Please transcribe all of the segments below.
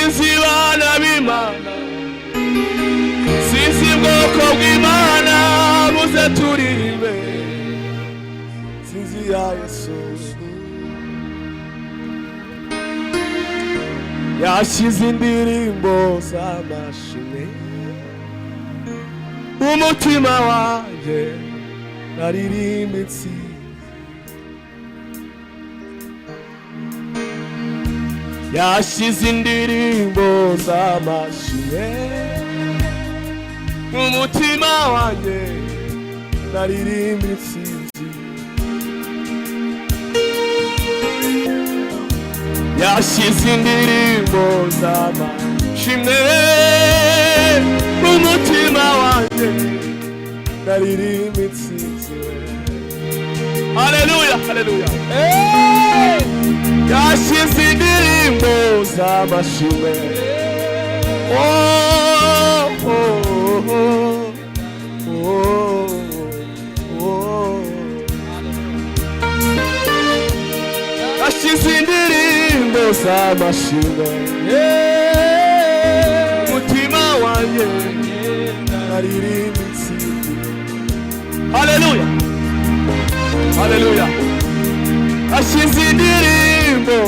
Intsinzi bana b'Imana, intsinzi bwoko bw'Imana, muze turirimbe intsinzi ya Yesu. Yashyize indirimbo z'amashimwe umutima wanjye, naririmba intsinzi. Yashyize indirimbo z'amashimwe umutima wanjye, naririmba intsinzi. Yashyize indirimbo z'amashimwe umutima wanjye, naririmba intsinzi. Haleluya, haleluya! Yashyize indirimbo z'amashimwe, oh, oh, oh, oh, oh. Yashyize indirimbo z'amashimwe umutima wanjye, naririmba intsinzi. Haleluya, haleluya! Ashyize indirimbo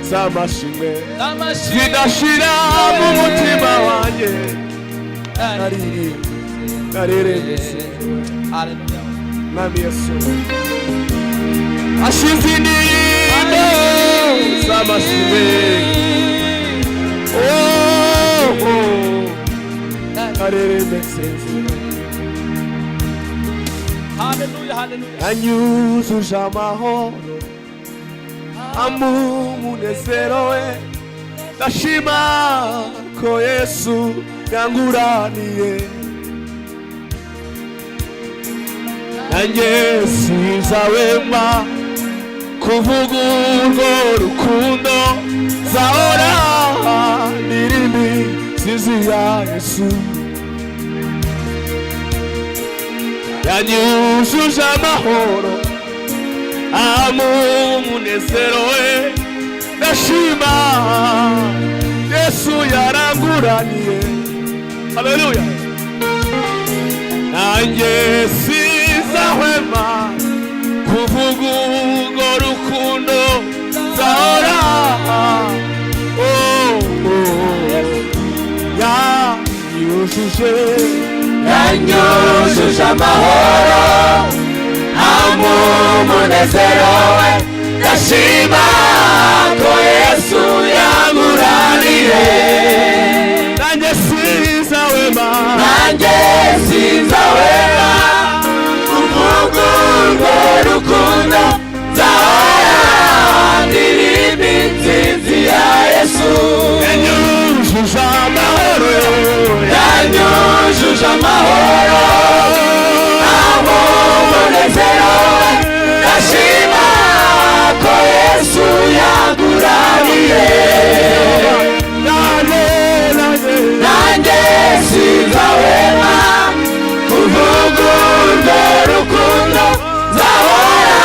z'amashimwe zidashira mu mutima wanjye, naririmba, naririmba intsinzi. Mwami Yesu ashize indirimbo z'amashimwe, oh, oh, naririmba intsinzi. Haleluya, haleluya! Yanyuzuje amahoro, amumunezero we, ndashima ko Yesu yanguraniye. Nanjye sinzahwema kuvuga urwo rukundo, nzahora ndirimba intsinzi ya Yesu. Yanyujuje amahoro, amumunezero we, ndashima Yesu yaranguraniye. Haleluya! Nanjye sinzahwema kuvuga urwo rukundo, nzahora, oh, oh, yanyujuje. Yanyujuje amahoro, amumunezero we, ndashima ko Yesu yanguraniye. Nanjye sinzahwema. Nanjye sinzahwema kuvuga urwo rukundo, nzahora ndirimba intsinzi ya Yesu. Yanyujuje amahoro. Yanyujuje amahoro, amumunezero we, ndashima ko Yesu yanguraniye. Nanjye, nanjye. Nanjye sinzahwema kuvuga urwo rukundo, nzahora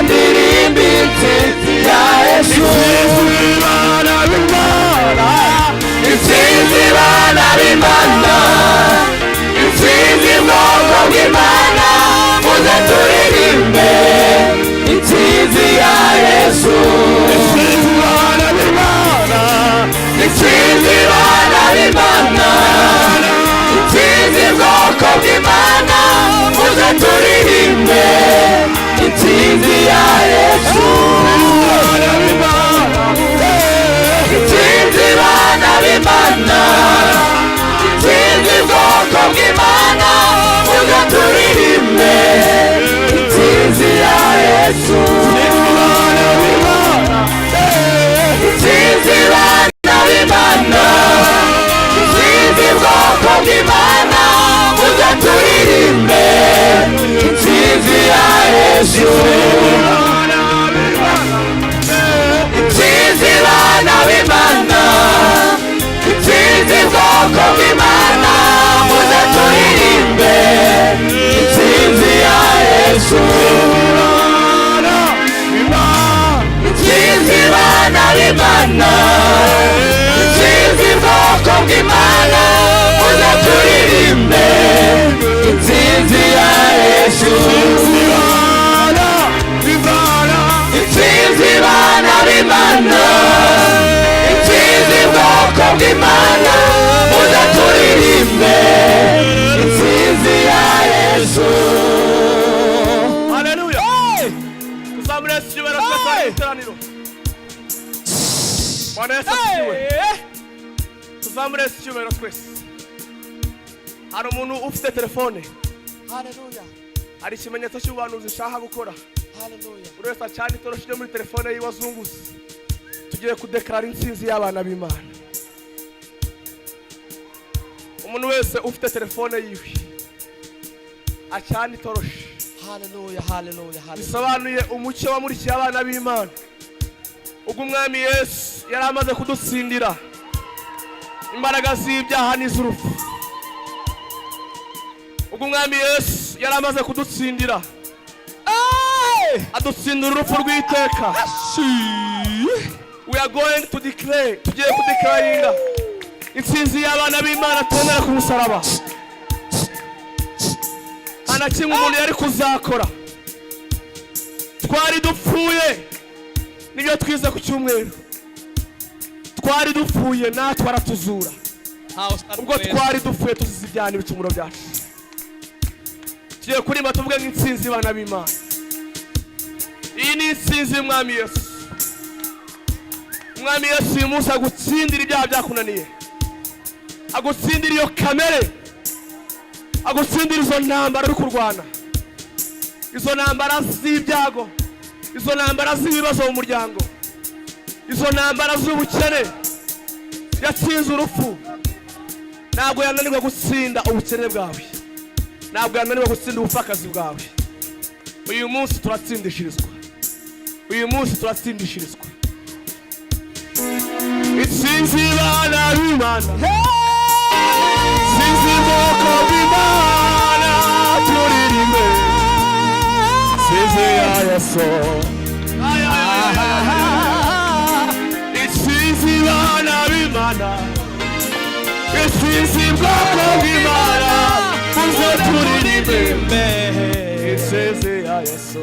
ndirimba intsinzi ya Yesu. Intsinzi bana b'Imana. Intsinzi bana b'Imana, intsinzi bwoko bw'Imana, muze turirimbe intsinzi ya Yesu. Intsinzi bana b'Imana. Intsinzi bana b'Imana, intsinzi bwoko bw'Imana, muze turirimbe intsinzi ya Yesu. Bana b'Imana. Intsinzi bana b'Imana, intsinzi bwoko bw'Imana, muze turirimbe intsinzi ya Yesu. Bana b'Imana. Intsinzi bana b'Imana, intsinzi bwoko bw'Imana, muze turirimbe intsinzi ya Yesu. Bana b'Imana. Intsinzi bana b'Imana, intsinzi bwoko bw'Imana, muze turirimbe intsinzi ya Yesu. Bana Imana. Intsinzi bana b'Imana, intsinzi bw'Imana, muze turirimbe intsinzi ya Yesu. Bana b'Imana. Intsinzi bana b'Imana, intsinzi bwoko bw'Imana, muze turirimbe intsinzi ya Yesu. Haleluya. Tuzamure Yesu icyubahiro twese mu iteraniro. Bwana Yesu asifiwe. Tuzamure Yesu icyubahiro twese. Hari umuntu ufite telefone? Haleluya. Hari ikimenyetso cy'ubuhanuzi nshaka gukora. Haleluya. Buri wese acana itoroshi ryo muri telefone yiwe azunguze. Tugiye kudekarara intsinzi y'abana b'Imana. Umuntu wese ufite telefone yiwe acana itoroshi. Haleluya, haleluya, haleluya. Bisobanuye umucyo wamurikiye abana b'Imana ubwo Umwami Yesu yari amaze kudutsindira imbaraga z'ibyaha n'iz'urupfu, ubwo Umwami Yesu yari amaze kudutsindira, adutsindira urupfu rw'iteka. We are going to declare, tugiye kudeclaringa intsinzi y'abana b'Imana tubonera ku musaraba. Nta na kimwe umuntu yari kuzakora. Twari dupfuye, nibyo twize ku cyumweru. Twari dupfuye, natwe aratuzura. Ubwo twari dupfuye tuzize ibyaha n'ibicumuro byacu. Tugiye kuririmba tuvuge nk'intsinzi y'abana b'Imana. Iyi ni intsinzi y'Umwami Yesu. Umwami Yesu uyu munsi agutsindira ibyaha byakunaniye, agutsindira iyo kamere, agutsindira izo ntambara uri kurwana, izo ntambara z'ibyago, izo ntambara z'ibibazo mu muryango, izo ntambara z'ubukene. Yatsinze urupfu, ntabwo yananirwa gutsinda ubukene bwawe, ntabwo yananirwa gutsinda ubupfakazi bwawe. Uyu munsi turatsindishirizwa, uyu munsi turatsindishirizwa. Intsinzi bana b'Imana, intsinzi bwoko bw'Imana, turirimbe intsinzi ya Yesu. Ay, ay, ay, ay, ay. Intsinzi bana b'Imana, intsinzi bwoko bw'Imana, muze turirimbe intsinzi ya Yesu.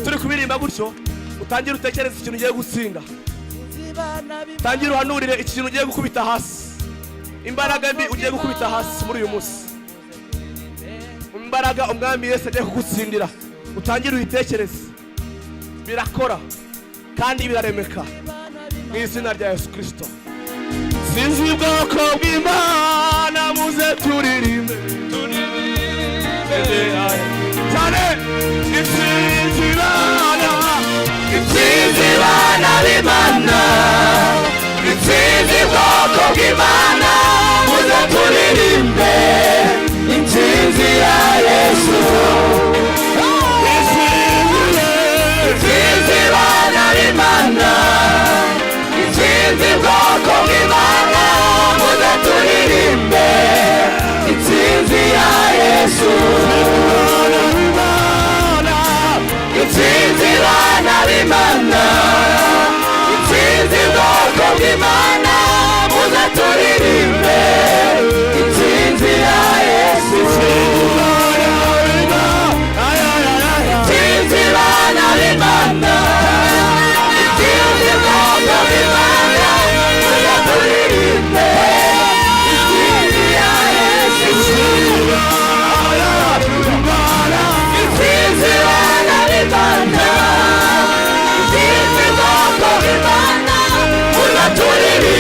Turi kuririmba gutyo, utangire utekereze ikintu ugiye gutsinda, tangire uhanurire ikintu ugiye gukubita hasi, imbaraga mbi ugiye gukubita hasi muri uyu munsi, imbaraga Umwami Yesu agiye kugutsindira, utangire uyitekereze. Birakora kandi biraremeka mu izina rya Yesu Kirisito. Sinzi ubwoko bw'Imana, muze turirimbe cyane intsinzi bana. Intsinzi bana b'Imana, intsinzi bwoko bw'Imana, muze turirimbe intsinzi ya Yesu. Intsinzi bana b'Imana, intsinzi bwoko bw'Imana, muze turirimbe intsinzi ya Yesu. Intsinzi bana b'Imana, intsinzi bwoko bw'Imana, muze turirimbe intsinzi ya Yesu. Intsinzi bana b'Imana, intsinzi bwoko bw'Imana, muze turirimbe intsinzi ya Yesu. Intsinzi bana b'Imana, intsinzi bwoko bw'Imana, muze turirimbe.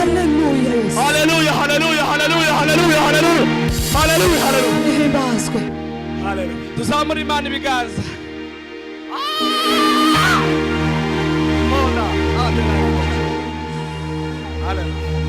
Haleluya Yesu. Haleluya, haleluya, haleluya, haleluya, haleluya, haleluya, haleluya. Ihimbazwe. Haleluya. Tuzamure Imana ibiganza. Ona, haleluya, haleluya.